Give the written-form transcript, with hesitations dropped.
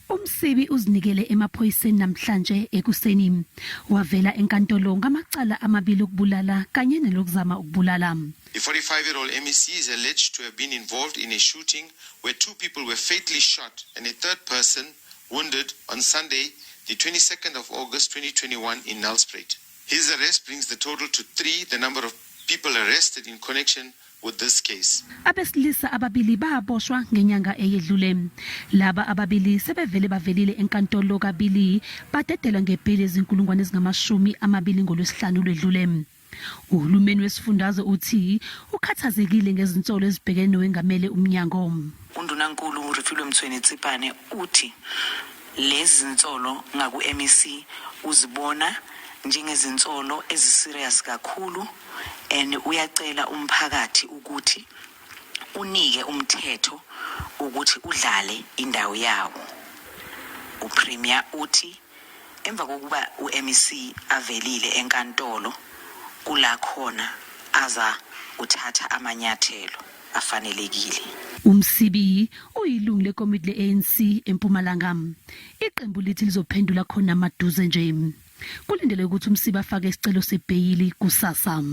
UMsibi uzinikele emaphoyiseni namhlanje ekuseni. Wavela enkantolo ngamacala amabili okubulala kanye nelokuzama ukubulala. The 45-year-old MEC is alleged to have been involved in a shooting where two people were fatally shot and a third person wounded on Sunday, the 22nd of August 2021 in Nelspruit. His arrest brings the total to three, the number of people arrested in connection with this case. Abesilisa ababili baboshwa ngenyanga eyedlule. Laba ababili sebevele bavelile enkantolo kabili badedelwa ngebheyili ezinkulungwane ezingama-20 ngolwesihlanu lwedlule. Uhulumeni wesifundazwe uthi ukhathazekile ngezinsolo ezibhekene nowengamele umnyango. UNdunankulu uRefilwe Mtsweni-Tsipane uthi lezi zinsolo ngaku-MEC uzibona njengezinsolo ezi-serious kakhulu and uyacela umphakathi ukuthi unike umthetho ukuthi udlale indawo yawo. UPremier uthi emva kokuba u-MEC avelile enkantolo kula khona aza kuthatha amanyathelo afanelekile. UMsibi uyilungu lekomiti le-ANC eMpumalanga. Iqembu lithi lizophendula khona maduze nje. Kulindeleke ukuthi uMsibi afake isicelo sebheyili kusasa.